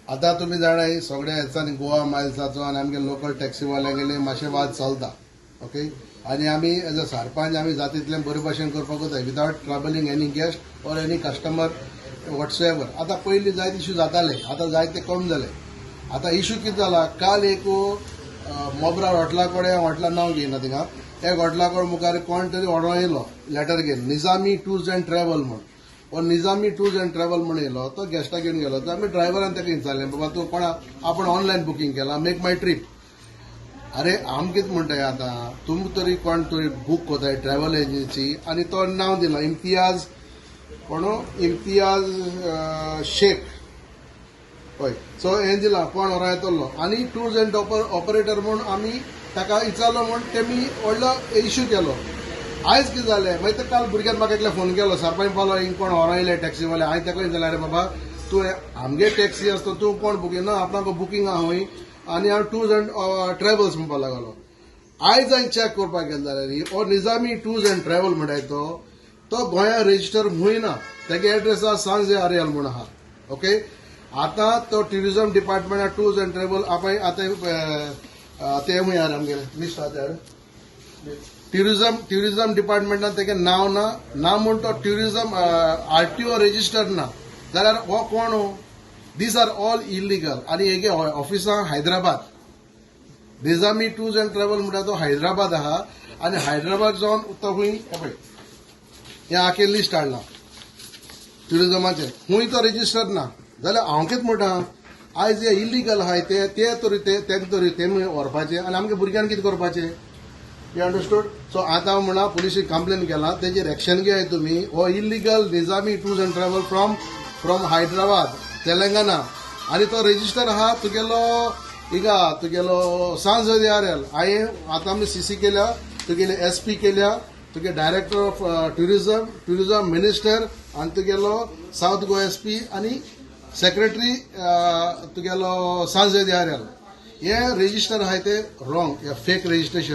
आतां तुमी जाणाय, सगळ्या हेचांनी गोवा मायल्साचो आनी आमगे लोकल टॅक्सीवाल्यांगेले मातशे वाद चलता, ओके. आनी आमी एज अ सरपंच आमी जाता तितलें बरे भाशेन करपाकूच जाय without troubling any guest or any customer whatsoever. आतां पयलीं जायते इशू जाताले, आतां जायते कम जाले. आतां इशू कितें जाला, काल एक मोबरा हॉटला कडेन, हॉटला नांव घेयना, थिंगा एक हॉटला कडेन मुखार कोण तरी व्हरोन येयलो लेटर घेवन, निजामी टूर्स अँड ट्रॅव्हल म्हूण. हो निजामी टूर्स अँड ट्रॅव्हल म्हूण येयलो, तो गेस्टाक घेवन गेलो. तर आमी ड्रायव्हरान ताका विचारलें, बाबा, तूं कोणा आपूण ऑनलायन बुकींग केलां, मेक माय ट्रीप. अरे, आम कितें म्हणटाय, आतां तुमी तरी कोण तरी बूक कोताय ट्रॅव्हल एजन्सी आनी तो नांव दिलां इम्तियाज, कोण इम्तियाज शेख, हय. सो हें दिलां, कोण व्हरो येतलो आनी टूर्स अँड ऑपरेटर म्हूण. आमी ताका विचारलो म्हूण तेमी व्हडलो इशू केलो. आयज कितें जालें मागीर, ते काल भुरग्यान म्हाका एकले फोन केलो, सरपंच पावलो, हिंग कोण व्हरो येयले टॅक्सीवाले. हांवें ताका विचारलें, अरे बाबा, तूं आमगे टॅक्सी आसता, तूं कोण बुकींग ना, आपणाक बुकींग आहा खंय आनी हांव टूर्स अँड ट्रॅव्हल्स म्हणपाक लागलो. आयज हांवें चॅक करपाक गेलो जाल्यार हो निजामी टूर्स अँड ट्रॅव्हल म्हणटाय तो तो गोंया रजिस्टर खंय ना. तेगे एड्रेस आहा सांजे आरियल म्हूण आहा, ओके. आतां तो tourism department tours and travel आपय आतां ते खंय आहा आमगेले लिस्ट आहा. ट्युरिझम डिपार्टमेंटान तेगे नांव ना. ना म्हूण तो ट्युरिझम आरटीओ रजिस्टर ना जाल्यार हो कोण हो? These are all illegal. आनी हेगे ऑफिसां Hyderabad. Nizami tours and travel म्हणटा तो हैदराबाद आहा आनी हैदराबाद जावन तो खंय, हे पळय, हें आखे लिस्ट हाडलां ट्युरिझमाचें, खंय तो रजिस्टर ना. जाल्यार हांव कितें म्हणटा, आयज जे इलिगल आहाय ते ते तरी ते तेंका तरी तेमी व्हरपाचे आनी आमगे भुरग्यांक कितें करपाचें? You understood? सो आतां हांव म्हणा पुलिशीक कंप्लेन केला, तेजेर एक्शन घेयाय तुमी. हो illegal Nizami Tours and Travel from Hyderabad, Telangana आनी तो रजिस्टर आहा तुगेलो हिंगा, तुगेलो सांज आर एल. हांवें आतां आमी सीसी केल्या तुगेले एसपी केल्या, तुगे director of tourism, tourism minister आनी तुगेलो सावथ गोवा एसपी आनी सेक्रेटरी तुगेलो सांजे आर एल. हे रजिस्टर आहाय ते रॉंग, हे फेक रजिस्ट्रेशन.